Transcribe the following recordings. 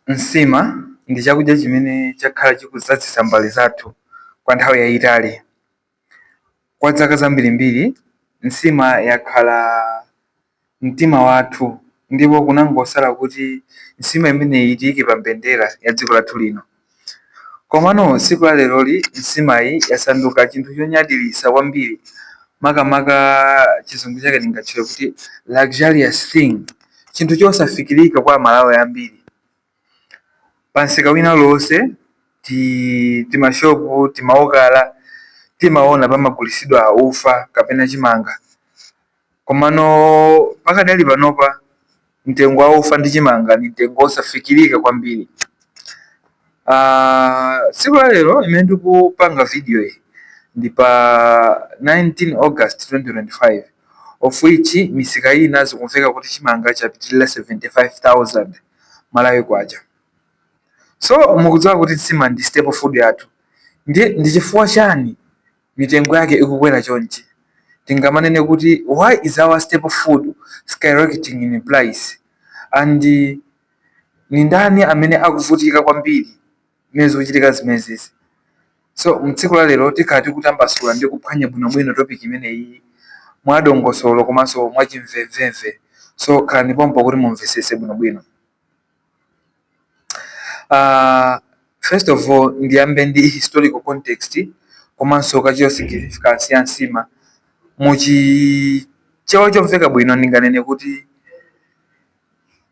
Nsima ndi chakudya chimene chakhala chikudzazitsa mbale zathu kwa nthawi yayitali. Kwa zaka zambirimbiri, nsima yakhala mtima wathu ndipo kunangosala kuti nsima imeneyi tiyike pa mbendera ya dziko lathu lino. Komano tsiku la leroli nsimayi yasanduka chinthu chonyadilitsa kwambiri, makamaka chizungu chake ndingatchule kuti luxurious thing, chinthu chosafikirika kwa Amalawi ambiri. Pamsika wina uliwonse, timashopu, timaokala, timaona pamagulitsidwa ufa kapena chimanga. Komano pakadali panopa mtengo wa ufa ndi chimanga ndi mtengo wosafikirika kwambiri. Tsiku la lero imene ndikupanga video iyi ndi pa 19 August 2025, of which misika ina zikumveka kuti chimanga chapitilira 75,000 Malawi kwacha. So mukudziwa kuti nsima ndi staple food yathu. Ndiye ndi chifukwa chani mitengo yake ikukwera chonchi? Tingamanene kuti why is our staple food skyrocketing in price? And ni ndani amene akuvutika kwambiri mmene zikuchitika zimenezi? So mtsiku la lero tikhala tikutambasula ndi kuphwanya bwinobwino topic imeneyi mwadongosolo komanso mwachimvemvemve. So khalani pompo kuti mumvetsetse bwinobwino. First of all, ndiyambe ndi historical context komanso cultural significance ya nsima. Muchichewa chomveka bwino ndinganene kuti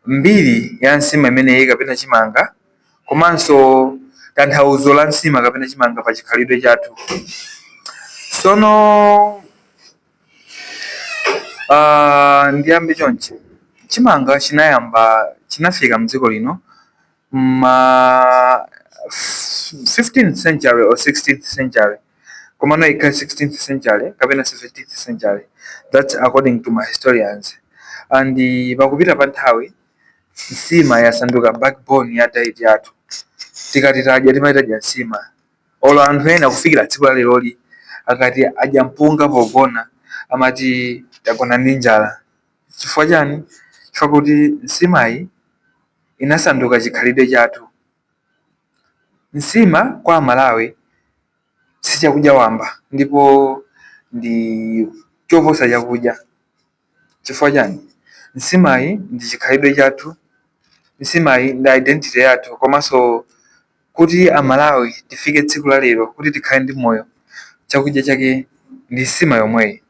mbiri ya nsima imeneyi kapena chimanga komanso tanthauzo la nsima kapena chimanga pa chikhalidwe chathu. Sono ndiyambe chonchi. Chimanga chinayamba chinafika mdziko lino ma 15th century or 16th century, komano ikhala 16th century kapena 17th century, that's according to my historians. And pakupita pa nthawi nsima yasanduka backbone ya diet yathu. Tikati tadya, timati tadya nsima. Olo anthu ena kufikira tsiku la leroli akati adya mpunga pogona amati tagona ndi njala. Chifukwa chani? Chifukwa kuti nsimayi inasanduka chikhalidwe chathu. Nsima kwa Amalawi si chakudya wamba ndipo ndi choposa chakudya. Chifukwa chani? Nsimayi ndi chikhalidwe chathu, nsimayi ndi identity yathu, komanso kuti Amalawi tifike tsiku la lero kuti tikhale ndi moyo, chakudya chake ndi nsima yomweyi.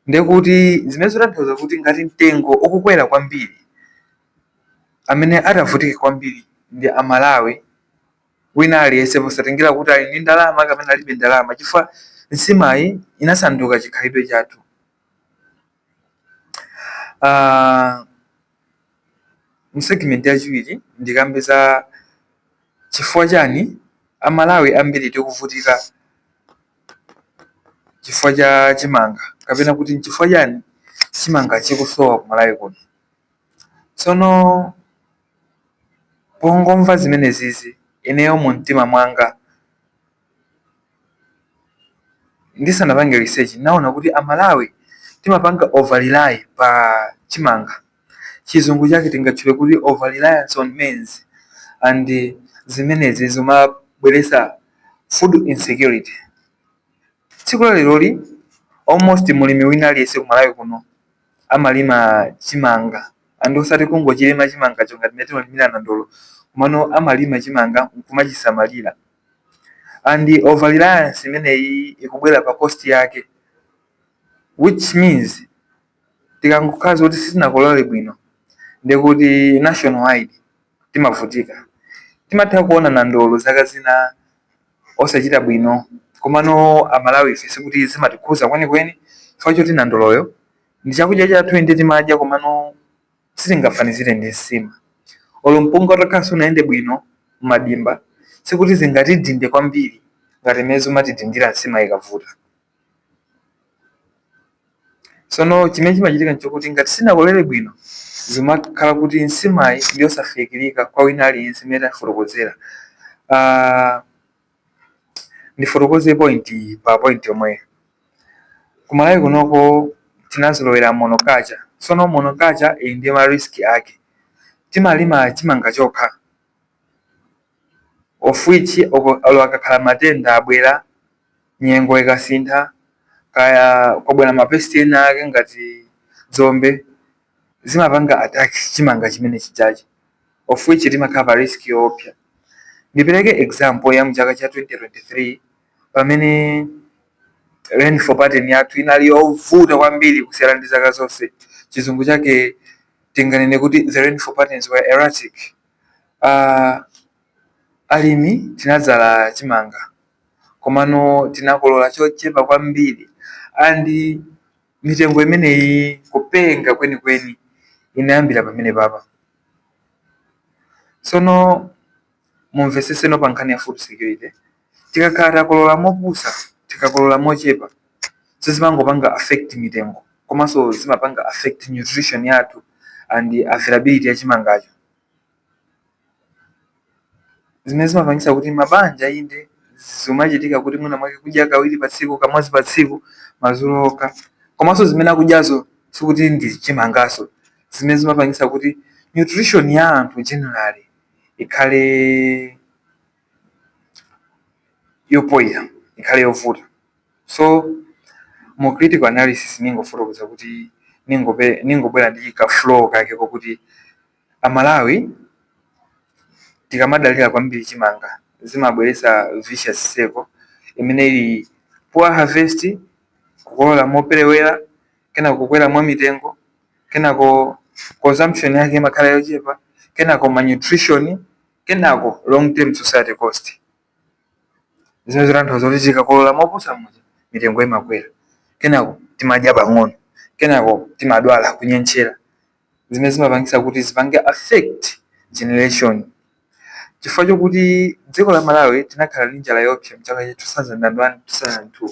Ndekuti zimene zotanthauza kuti ngati mtengo ukukwera kwambiri, amene atavutike kwambiri ndi Amalawi wina aliyense, posatengera kuti ali ndi ndalama kapena alibe ndalama, chifukwa nsimayi inasanduka chikhalidwe chathu. Mu segment yachiwiri ndikambe za chifukwa chani Amalawi ambiri tikuvutika chifukwa cha chimanga, kapena kuti nchifukwa chani chimanga chikusowa ku Malawi kuno. Tsono pongomva zimenezizi, ineyo mu mtima mwanga, ndisanapange research, naona kuti Amalawi timapanga over rely pa chimanga. Chizungu chake tingatchule kuti over reliance on maize, and zimenezi zimabweretsa food insecurity. Tsiku la leroli almost mulimi wina aliyense ku Malawi kuno amalima chimanga, and osati kungochilima chimangacho ngati mmene timalimira nandolo, komano amalima chimanga nkumachisamalira. And over reliance imeneyi ikubwera pa cost yake, which means tikangokhala kuti sitinakolole bwino, ndikuti nationwide timavutika. Timatha kuona nandolo zaka zina osachita bwino, komano Amalawi ife sikuti zimatikhuza kwenikweni, chifukwa choti nandoloyo ndi chakudya chathu, inde timadya, komano sitingafanizire ndi nsima. Olo mpunga utakhala sunayende bwino m'madimba, sikuti zingatidinde kwambiri ngati mmene zimatidindira nsima ikavuta. Sono chimene chimachitika nchokuti ngati sinakolere bwino, zimakhala kuti nsimayi ndiyosafikirika kwa wina aliyense mmene tafotokozera. Ndifotokoze point pa point yomweyo. Ku Malawi kunoko tinazolowera monoculture. Sono monoculture ili ndi ma risk ake. Timalima chimanga chokha, of which olo akakhala matenda abwera, nyengo ikasintha, kaya kwabwera ma pest ena ake ngati dzombe, zimapanga attack chimanga chimene chijachi, of which timakhala pa risk yoopsa. Ndipereke example ya mchaka cha 2023, pamene rainfall pattern yathu inali yovuta kwambiri kusiyana ndi zaka zonse. Chizungu chake tinganene kuti the rainfall patterns were erratic. Alimi tinadzala chimanga, komano tinakolola chochepa kwambiri, and mitengo imeneyi kupenga kwenikweni inayambira pamene papa. Tsono mumveseseno, pa nkhani ya food security, tikakhala takolola mopusa, tikakolola mochepa, sizimangopanga affect mitengo, komanso zimapanga affect nutrition yathu and availability ya chimangacho, zimene zimapangisa kuti mabanja, inde, zimachitika kuti mwina mwake kudya kawiri pa tsiku, kamodzi pa tsiku, madzulo okha, komanso zimene akudyazo sikuti ndi chimangaso, zimene zimapangisa kuti nutrition ya anthu generally ikhale yopoyera, ikhale yovuta. So mu critical analysis ningofotokoza kuti ningobwera ndi ka flow kake kokuti Amalawi tikamadalira kwambiri chimanga, zimabweretsa vicious circle imene ili poor harvest, kukolola moperewera, kenako kukwera mwa mitengo, kenako consumption yake imakhala yochepa, kenako malnutrition, kenako long term society cost. Zimene zitanthauza kuti tikakolola mopusa muja, mitengo imakwera, kenako timadya pang'ono, kenako timadwala, kunyentchera, zimene zimapangisa kuti zipange affect generation, chifukwa chokuti dziko la Malawi tinakhala ndi njala yoopsa mchaka cha 2001 2002,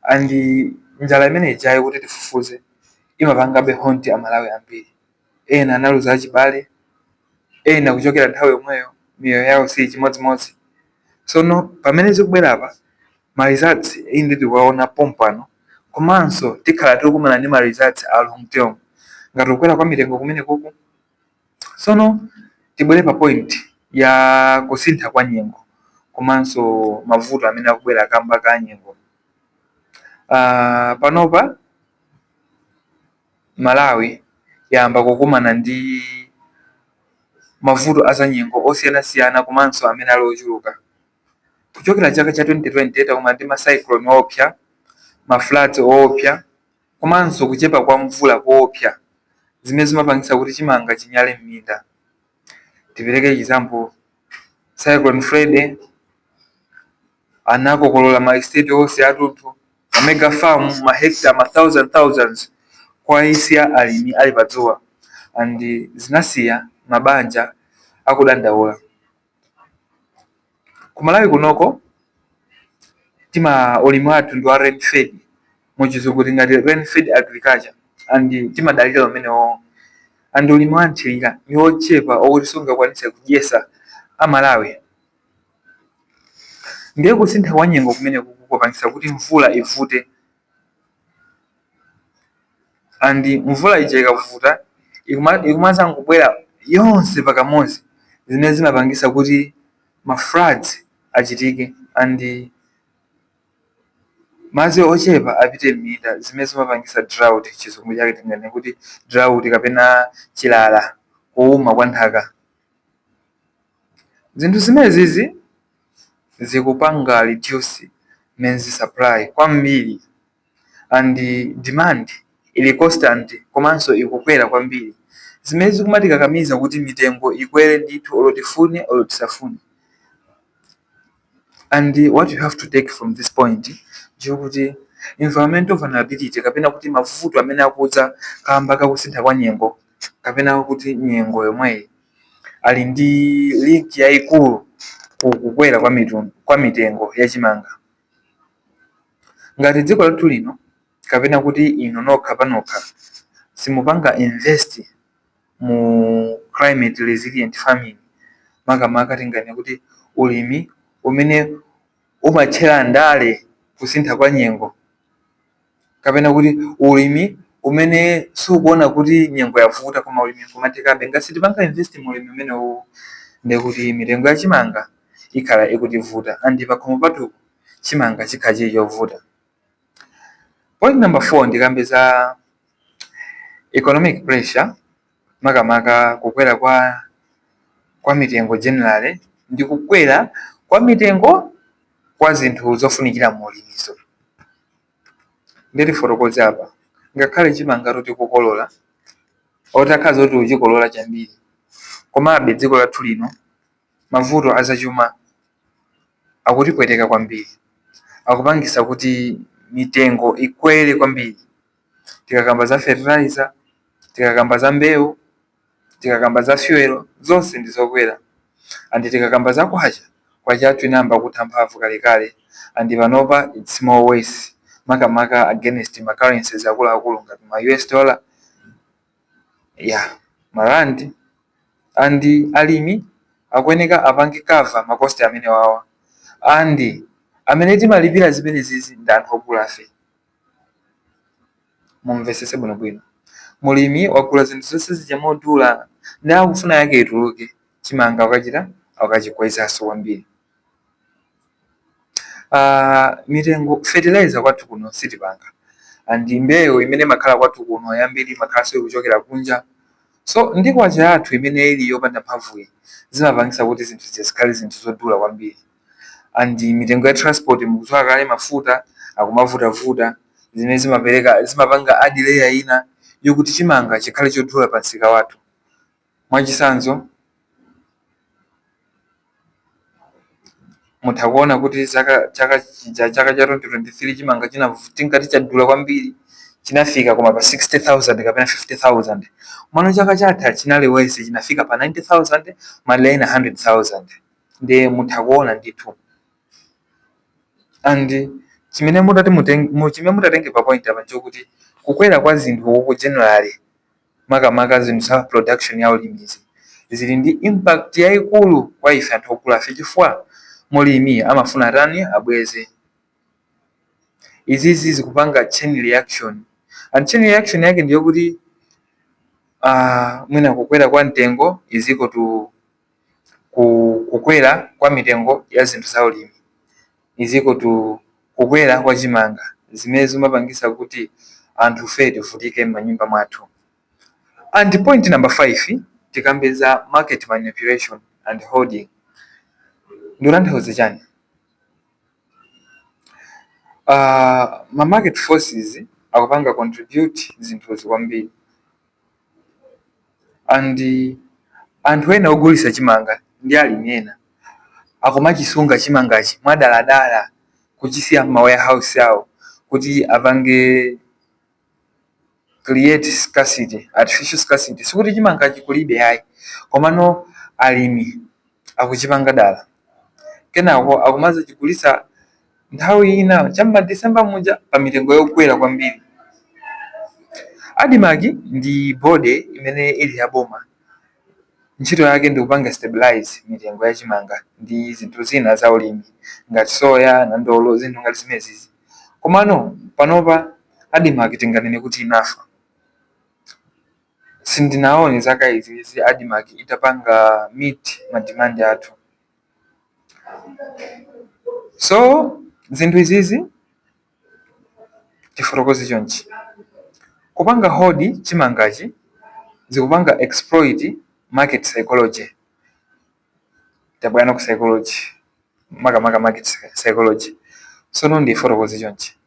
and njala imene ijayo, kuti tifufuze, imapangabe haunt Amalawi ambiri. Ena analuza achibale, ena kuchokera nthawi yomweyo miyoyo yawo si chimodzimodzi. Sono pamene zikubwera apa, ma results inde tikuwaona pompano, komanso tikhala tikukumana ndi ma results a long term ngati kukwera kwa mitengo kumene kuku. Sono tibwere pa point ya kusintha kwa nyengo komanso mavuto amene akubwera kamba ka nyengo. Panopa Malawi yayamba kukumana ndi mavuto azanyengo osiyanasiyana komanso amene ali ochuluka. Kuchokera chaka cha 2020 takumana ndi ma cyclone oopsa, ma floods oopsa, komanso kuchepa kwa mvula koopsa, zimene zimapangisa kuti chimanga chinyale m'minda. Tipereke example, Cyclone Freddy anakokolola ma estate onse athunthu, ma mega farm, ma hectare, ma thousand thousands, kuwasiya alimi ali padzuwa, and zinasiya mabanja akudandaula. Ku Malawi kunoko tima ulimi wathu ndi wa rain fed, muchizungu tingati rain fed agriculture, and timadalira umenewo, and ulimi wa nthirira ni wochepa okuti sungakwanise kudyesa Amalawi. Ndiye kusintha kwa nyengo kumene kukupangisa kuti mvula ivute, and mvula ija ikavuta ikumazangobwera yonse pakamodzi, zimene zimapangisa kuti ma floods achitike and madzi ochepa apite m'minda, zimene zimapangisa drought. Chizungu chake tinganene kuti drought kapena chilala, kuuma kwa nthaka. Zinthu zimenezizi zikupanga reduce maize supply kwambiri, and demand ili constant komanso ikukwera kwambiri, zimene zikumatikakamiza kuti mitengo ikwere ndithu, olo tifune olo tisafune. And what you have to take from this point ndikuti environmental vulnerability, kapena kuti mavuto amene akudza kamba kakusintha kwa nyengo kapena kuti nyengo yomweyi, ali ndi link yayikulu ku kukwera kwa mitengo ya chimanga. Ngati dziko lathu lino, kapena kuti inu nokha panokha, simupanga invest mu climate resilient farming, makamaka tinganene kuti ulimi umene umatchera ndale kusintha kwa nyengo, kapena kuti ulimi Umene sukuona kuti nyengo yavuta, koma ulimi nkumatekabe. Ngati sitipanga invest mu ulimi umenewu, ndekuti mitengo ya chimanga ikhala ikutivuta and pakhomo pathu chimanga chikhala chili chovuta. Point number 4, ndikambe za economic pressure, makamaka kukwera kwa mitengo generally ndi kukwera kwa mitengo kwa zinthu zofunikira mu ulimizo. Nditifotokoze apa, ngakhale chimanga tikukolola, otakhala zoti uchikolola chambiri, komabe dziko lathu lino mavuto azachuma akutipweteka kwambiri, akupangisa kuti mitengo ikwere kwambiri. Tikakamba za fertilizer, tikakamba za mbewu, tikakamba za fuel, zonse ndi zokwera. And tikakamba za kwacha, kwacha yathu inayamba kutha mphamvu kalekale and panopa it's more worse, makamaka against ma currencies akuluakulu ngati ma US dollar, ya marandi. And alimi akuyeneka apange cover ma cost amene wawa, and amene timalipira zimene zizi ndi anthu ogulafe. Mumvesese bwinobwino, mulimi wagula zinthu zonse zija modula ndi akufuna yake ituluke. Chimanga ukachita akachikwezanso kwambiri mitengo. Fertilizer kwathu kuno sitipanga, and mbewu imene imakhala kwathu kuno yambiri imakhalanso ikuchokera kunja. So ndi kwacha yathu imene ili yopanda mphamvuyi, zimapangisa kuti zinthu zija zikhale zinthu zodula kwambiri. And mitengo ya transport mukudziwa kale, mafuta akumavutavuta, zimene zimapereka, zimapanga add layer ina yokuti chimanga chikhale chodula pa msika wathu. Mwachitsanzo, mutha kuona kuti chaka chija, chaka cha 2023, chimanga china tinkati chadula kwambiri chinafika koma pa 60,000 kapena 50,000. Mano chaka chatha chinali worse, chinafika pa 90,000, madera ena 100,000. Ndiye mutha kuona ndithu. And chimene mutati mutenge, chimene mutatenge pa point apa nchokuti kukwera kwa zinthu uku generally, makamaka zinthu za production ya ulimizi, zili ndi impact yayikulu kwa ife anthu ogulafe, chifukwa mulimi amafuna tani? Abweze. Izizi zikupanga chain reaction, and chain reaction yake ndiyokuti mwina kukwera kwa mtengo is equal to kukwera kwa mitengo ya zinthu za ulimi is equal to kukwera kwa chimanga, zimene zimapangisa kuti anthu fe tivutike m'manyumba mwathu. And point number 5, tikambe za market manipulation and holding. Ndikutanthauza chani? Ma market forces akupanga contribute zinthuzi kwambiri, and anthu ena ogulisa chimanga ndi alimi ena akumachisunga chimangachi mwadaladala, kuchisiya m'ma warehouse awo kuti apange create scarcity, artificial scarcity. Sikuti chimangachi kulibe ayi, komano alimi akuchipanga dala, kenako akumazachigulisa nthawi ina cham'ma December muja pa mitengo yokwera kwambiri. ADMARC ndi body imene ili ya boma, ntchito yake ndi kupanga stabilize mitengo ya chimanga ndi zinthu zina za ulimi ngati soya, nandolo, zinthu ngati zimenezi. Komano panopa ADMARC tinganene kuti inafa. Sindinaone zaka izizi ADMARC itapanga meet ma demand athu. So zinthu izizi tifotokoze chonchi: kupanga hold chimangachi zikupanga exploit market psychology. Tabwera ku psychology, makamaka market psychology. Sono ndifotokoze chonchi: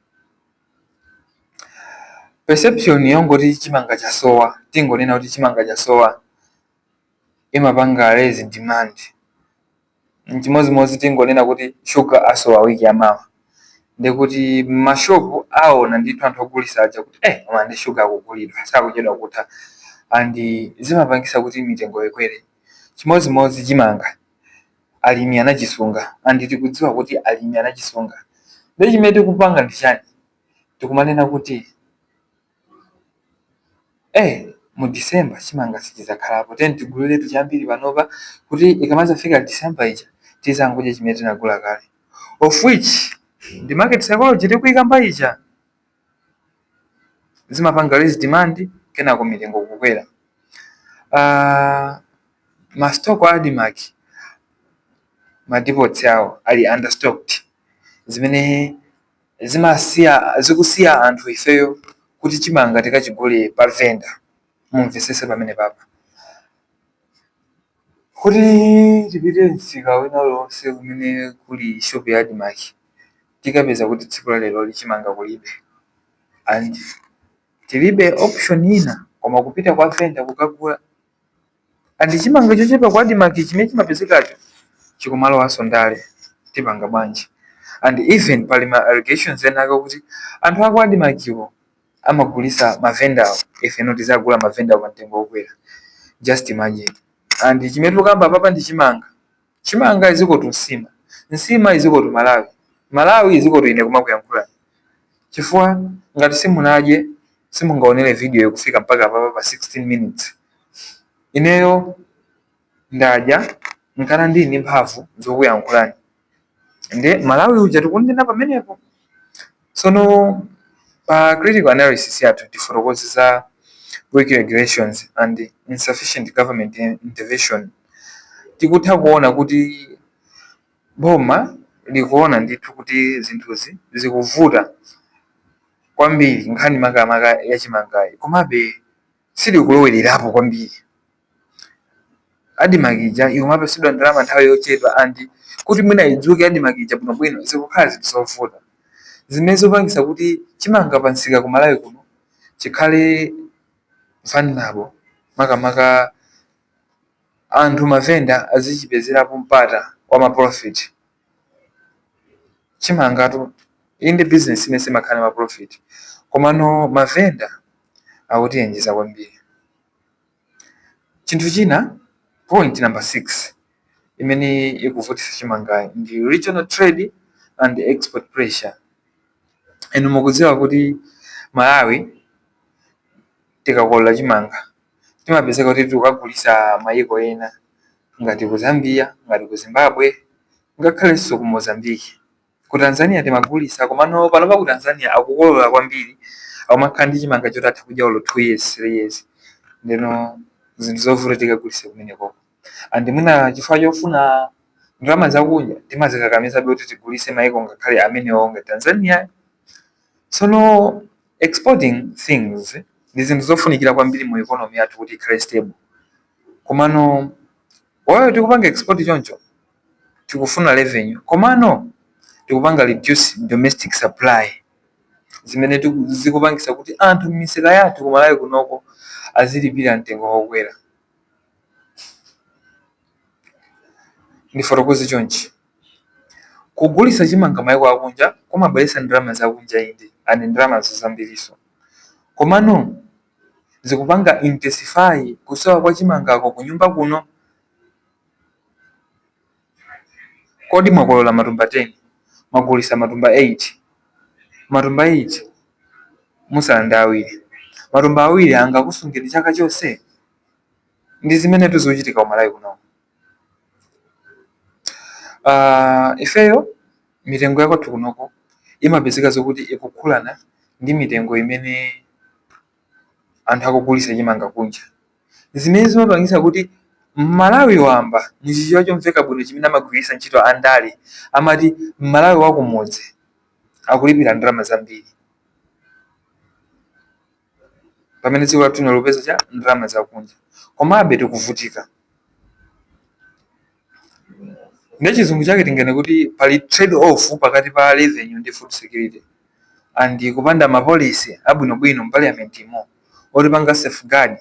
perception yongoti chimanga chasowa, tingonena kuti chimanga chasowa, imapanga raise demand. Chimodzimodzi tingonena kuti sugar asowa wiki yamawa, ndikuti mashopu aona ndithu anthu ogulisa aja kuti koma ndi sugar akugulidwa, sakuchedwa kutha, and zimapangisa kuti mitengo ikwere. Chimodzimodzi chimanga, alimi anachisunga, and tikudziwa kuti alimi anachisunga. Ndi chimene tikupanga ndi chani? Tikumanena kuti mu December chimanga sichizakhalapo, tiyeni tiguliretu chambiri panopa kuti ikamazafika December ija tizangodya chimene tinagula kale, of which ndi market psychology tikuyikamba ija. Zimapanga raise demand, kenako mitengo kukwera. Ma stock a ADMARC, ma depots awo ali understocked, zimene zimasiya zikusiya anthu ifeyo kuti chimanga tikachigule pa vendor. Mumvesese pamene papa kuti tipite msika wina uliwonse kumene kuli shop ya ADMARC, tikapeza kuti tsiku la lero chimanga kulibe, and tilibe option ina koma kupita kwa vendor kukagula. And chimanga chochepa kwa ADMARC chimene chimapezekacho chikumalowanso ndale. Tipanga bwanji? And even pali ma allegations ena ake kuti anthu aku ADMARC-wo amagulisa mavendawo, ifeno tizagula mavendawo pa mtengo wokwera. Just imagine. And chimene tikukamba papa ndi chimanga. Chimanga is equal to nsima, nsima is equal to Malawi, Malawi is equal to ine kumakuyankhula, chifukwa ngati simunadye simungaonere video kufika mpaka papa pa 16 minutes. Ineyo ndadya nkana ndili ndi mphamvu zokuyankhulani. Nde Malawi uja tikunena pamenepo. Sono pa critical analysis yathu tifotokoze za weak regulations and insufficient government intervention. Tikutha kuona kuti boma likuona ndithu kuti zinthuzi zikuvuta kwambiri, nkhani makamaka yachimangayi, komabe silikulowererapo kwambiri. ADMARC ija ikumapesedwa ndalama nthawi yochepa, and kuti mwina idzuke ADMARC ija bwinobwino zikukhala zinthu zovuta, zimene zikupangisa kuti chimanga pa msika ku Malawi kuno chikhale vulnerable, makamaka anthu mavenda azichipezerapo mpata wa ma profit. Chimangatu iyi ndi business imene simakhala ma profit, komano mavenda akutiyenjeza kwambiri. Chinthu china, point number 6 imene ikuvutisa chimangayi ndi regional trade and export pressure. Inu mukudziwa kuti Malawi tikakolola chimanga timapezeka kuti tikukagulisa mayiko ena ngati ku Zambia, ngati ku Zimbabwe, ngakhalenso ku Mozambique. Ku Tanzania timagulisa, komano panopa ku Tanzania akukolola kwambiri, akumakhala ndi chimanga choti atha kudya olo 2 years, 3 years. Ndeno zinthu zovuta tikagulise kumenekoko, and mwina chifukwa chofuna ndalama zakunja timazikakamizabe kuti tigulise mayiko ngakhale amenewo ngati Tanzania. Tsono exporting things ndi zinthu zofunikira kwambiri mu economy yathu kuti ikhale stable, komano while tikupanga export choncho tikufuna revenue, komano tikupanga reduce domestic supply, zimene zikupangisa kuti anthu m'misika yathu ku Malawi kunoko azilipira mtengo wokwera. Ndifotokoze chonchi: kugulisa chimanga mayiko akunja kumabweretsa ndalama zakunja, inde, and ndalama zambiriso, komano zikupanga intensify kusowa kwa chimangako kunyumba kuno. Kodi mwakolola matumba 10, mwagulisa matumba 8, matumba 8 musala ndi awiri, matumba awiri angakusungeni chaka chonse? Ndi zimene zikuchitika ku Malawi kuno. Ifeyo mitengo yakwathu kunoko imapezeka zokuti ikukhulana ndi mitengo imene anthu akugulisa chimanga kunja, zimene zimapangisa kuti Mmalawi wamba, muchichewa chomveka bwino chimene amagwiritsa ntchito andale, amati Mmalawi wakumudzi akulipira ndalama zambiri, pamene dziko lathu lino lopeza cha ndalama zakunja, komabe tikuvutika. Ndi chizungu chake tingene kuti pali trade off pakati pa revenue ndi food security, and kupanda ma policy abwinobwino m'parliament imo otipanga safeguard,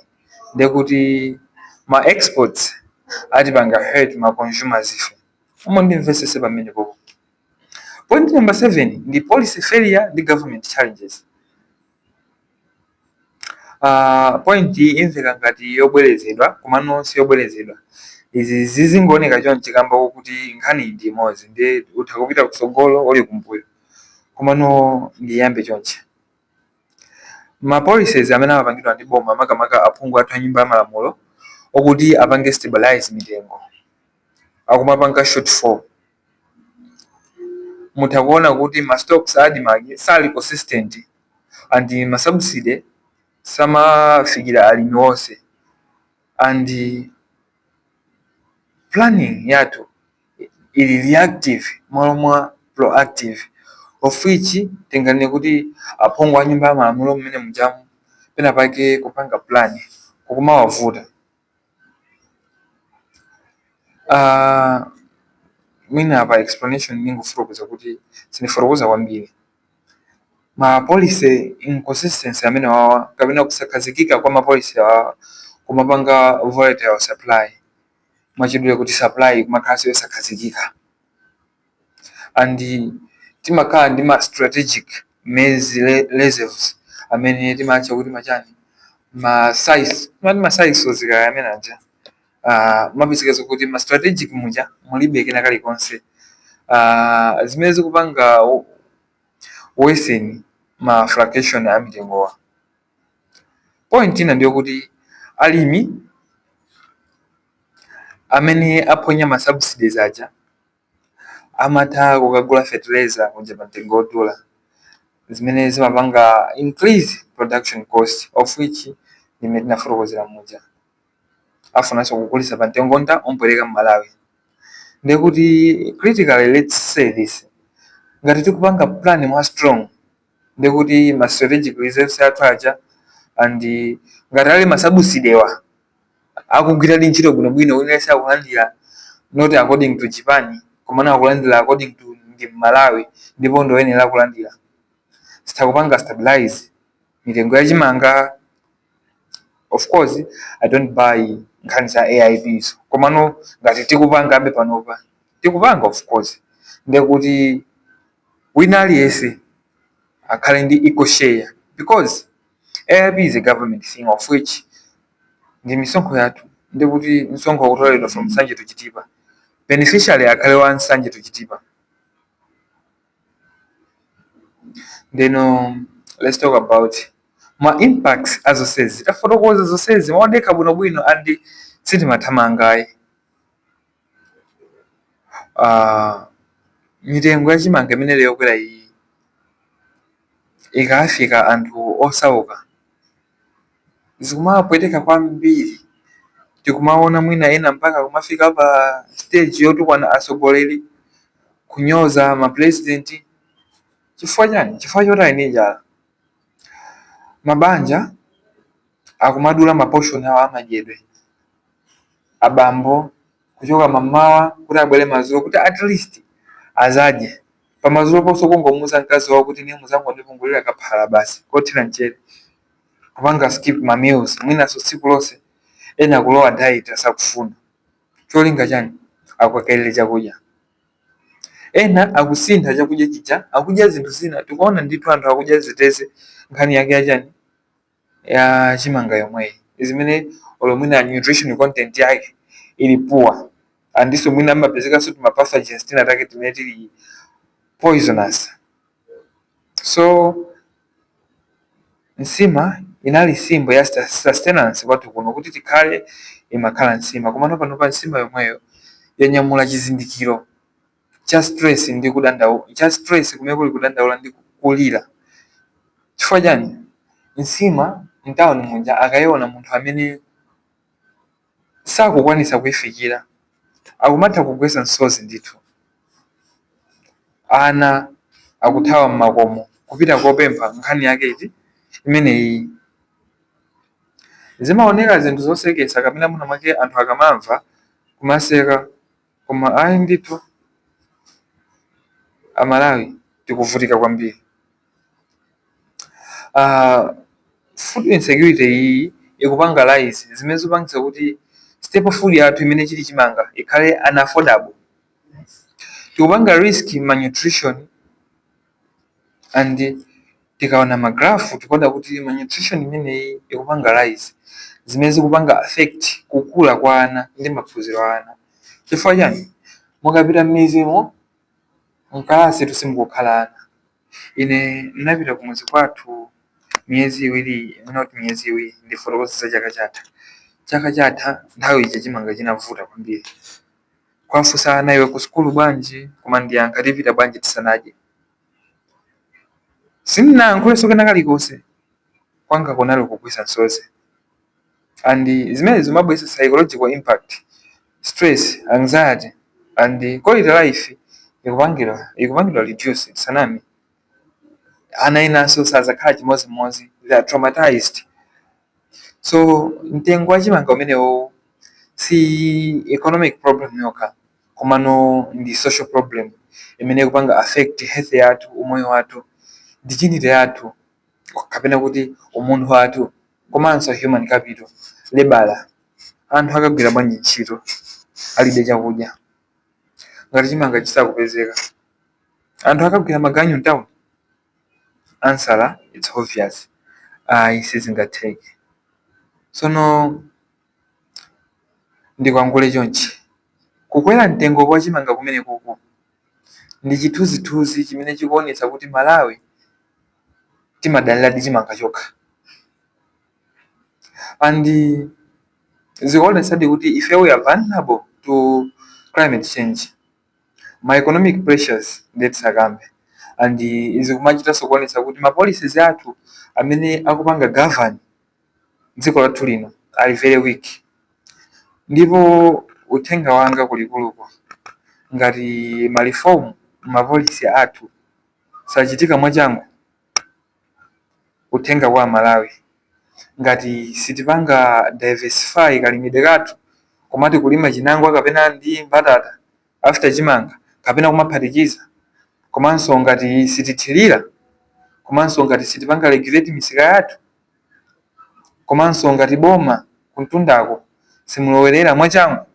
ndekuti ma exports atipanga hurt ma consumers ife. Umo ndimvesese pamene popo. Point number 7 ndi policy failure ndi government challenges. Point iyi imveka ngati yobwerezedwa, komano si yobwerezedwa. Izi zizingooneka chonchi kamba kuti nkhani ndi imodzi, ndi utha kupita kutsogolo uli kumbuyo, komano ndiyambe chonchi: ma policies amene amapangidwa ndi boma, makamaka aphungu athu a nyumba ya malamulo, okuti apange stabilize mitengo, akumapanga shortfall. Mutha kuona kuti ma stocks a ADMARC sali consistent, and ma subsidy Samafikira alimi onse and planning yathu ili reactive m'malo mwa proactive, of which tinganene kuti aphungu a Nyumba ya Malamulo mmene mujamu pena pake kupanga plan kukumawavuta. Mwina pa explanation ningofotokoza kuti sindifotokoza kwambiri ma policy inconsistency amene wawa kapena kusakhazikika kwa ma policy awawa kumapanga volatile supply, mwachidule kuti supply kumakhalanso yosakhazikika, and timakhala ndi ma strategic maize reserves amene timatcha kuti machani, ma size mati ma silos kaya amene aja. Mapezeka kuti ma strategic muja mulibe kena kalikonse, zimene zikupanga worsen ma fluctuation a mitengowa. Point ina ndiyo kuti alimi amene aphonya ma subsidies aja amatha kukagula fertilizer kuja pa mtengo wodula, zimene zimapanga increase production cost, of which ndimene tinafotokozera muja, afunanso kugulitsa pa mtengo nda ompwereka m'Malawi. Ndekuti critically, let's say this, ngati tikupanga plan mwa strong, ndekuti ma strategic reserves athu aja and ngati ali ma subsidy wa akugwiradi ntchito bwinobwino, wina aliyense akulandira not according to chipani komano akulandira according to ndi Malawi ndipo ndoyenera kulandira, sitakupanga stabilize mitengo ya chimanga. Of course I don't buy nkhani za AIP so, komano ngati tikupangabe panopa tikupanga, of course ndekuti wina aliyense akhale ndi equal share, because AIP is a government thing, of which ndi misonkho yathu, ndikuti msonkho wakutoledwa from Nsanje to Chitipa, beneficiary akhale wa Nsanje to Chitipa. Ndeno let's talk about ma impacts a zonsezi. Tafotokoza zonsezi modekha bwinobwino and sitimathamangayi. Mitengo ya chimanga imene ili yokwera iyi ikafika anthu osauka zikumapweteka kwambiri. Tikumaona mwina ena mpaka kumafika pa stage yotukwana atsogoleri, kunyoza ma president. Chifukwa chani? Chifukwa choti ali ndi njala. Mabanja akumadula ma portion awo amadyedwe, abambo kuchoka mamawa kuti abwere madzulo kuti at least azadye pamadzulo ponso, kungomuuza mkazi wawo kuti ine muzangondipungulira kaphala basi kothira mchere, kupanga skip ma meals mwinanso tsiku lonse, ena kulowa diet asakufuna. Cholinga chani? Akwakelere chakudya. Ena akusintha chakudya chija, akudya zinthu zina. Tikuona ndithu anthu akudya ziteze, nkhani yake yachani? Ya chimanga yomweyi, zimene olo mwina nutrition content yake ili poor, andinso mwina amapezekanso tima pathogens tina take timene tili poisonous. So nsima inali symbol ya sustenance kwathu kuno, kuti tikhale imakhala nsima, komano panopa nsima yomweyo yanyamula chizindikiro cha stress ndi kudandaula, cha stress kumene kuli kudandaula ndi kulira. Chifukwa chani? Nsima mtawuni muja akayiona munthu amene sakukwanisa kuyifikira akumatha kugwetsa msozi ndithu. Ana akuthawa mmakomo kupita kopempha, nkhani yake iti imeneyi? Zimaoneka zinthu zosekesa kapena mwina mwake anthu akamamva kumaseka, koma ayi ndithu, Amalawi tikuvutika kwambiri. Food insecurity iyi ikupanga rise, zimene zikupangitsa kuti staple food yathu imene chili chimanga ikhale unaffordable. Tikupanga risk malnutrition, and tikaona ma graph tikuona kuti malnutrition imeneyi ikupanga rise, zimene zikupanga affect kukula kwa ana ndi maphunziro a ana. Chifukwa chani? Mukapita m'midzimo, mkalasi simukukhala ana. Ine ndinapita kumudzi kwathu miyezi 2, not miyezi 2, ndifotokoza za chaka chatha. Chaka chatha nthawi ija chimanga chinavuta kwambiri. Kwafunsa ana, "Iwe, ku sukulu bwanji?" Koma ndiyankha, "Tipita bwanji tisanadye?" Sindinayankhulenso kena kalikonse. Kwanga kunali kugwisa msozi, and zimene zimabweretsa psychological impact, stress, anxiety and quality life ikupangidwa reduce. Sanami, ana enanso sazakhala chimodzimodzi, they are traumatized. So mtengo wa chimanga umenewo si economic problem yokha, komano ndi social problem imene ikupanga affect health yathu, umoyo wathu, dignity yathu, kapena kuti umunthu wathu, komanso human capital, labor. Anthu akagwira bwanji ntchito alibe chakudya? Ngati chimanga chisakupezeka, anthu akagwira maganyu mtown? Answer, it's obvious, ayi, sizingatheke. Sono ndikwangule chonchi: kukwera mtengo kwa chimanga kumene kuku ndi chithunzithunzi chimene chikuonetsa kuti Malawi timadaliradi chimanga chokha, and zikuonetsadi kuti ife we are vulnerable to climate change, ma economic pressures ndetisakambe, and izi kumachitanso kuonetsa kuti ma policies athu amene akupanga govern dziko lathu lino ali very weak. Ndipo uthenga wanga kulikuluko, ngati ma reform ma policy athu sachitika mwachangu, uthenga kwa Malawi, ngati sitipanga diversify kalimidwe kathu, komati kulima chinangwa kapena ndi mbatata after chimanga, kapena kumaphatikiza, komanso ngati sitithirira, komanso ngati sitipanga regulate misika yathu, komanso ngati boma kumtundako simulowerera mwachangu,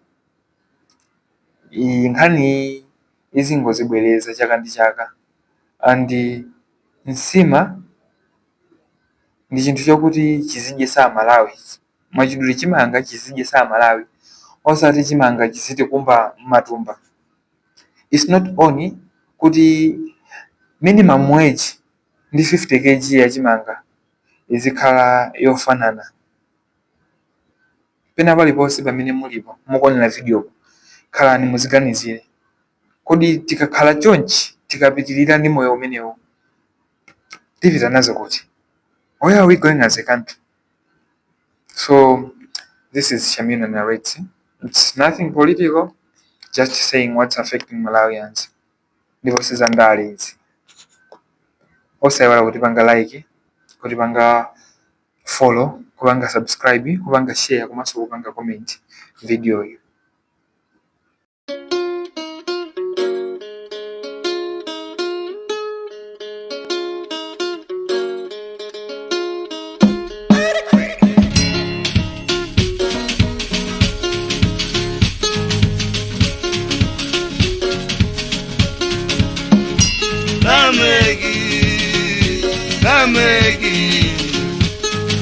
iyi nkhani izingozibwereza chaka ndi chaka. And nsima ndi chinthu chokuti chizidyesa Amalawi. Mwachidule, chimanga chizidyesa Amalawi, osati chimanga chizitikumba m'matumba. It's not only kuti minimum wage ndi 50 kg ya chimanga izikhala yofanana. Pena paliponse pamene mulipo mukuonera video, khalani muziganizire: kodi tikakhala chonchi, tikapitirira ndi moyo umenewu, tipita nazo kuti? Where are we going as a country? So this is Shamina narrates. It's nothing political, just saying what's affecting Malawians. Ndipo sizandale izi. Osayiwala kutipanga like, kutipanga follow, kupanga subscribe, kupanga share, komanso kupanga comment video iyi. Lameki, Lameki,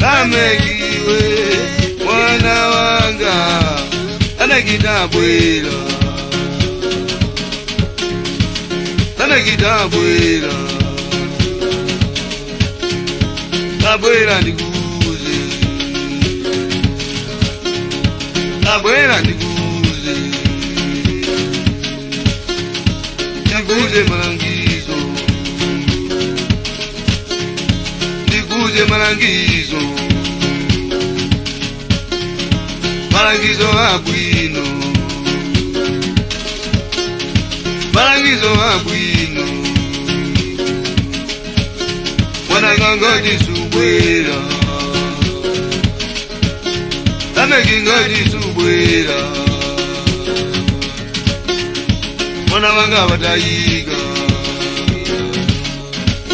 Lameki we, mwana wanga, anakitabwera, anakitabwera, tabwera ndikuuze, tabwera ndikuuze, ndikuuze malangizo, ndikuuze malangizo, malangizo abwino, malangizo abwino. Mwana subwera, Lameki subwera, mwana wanga watayika.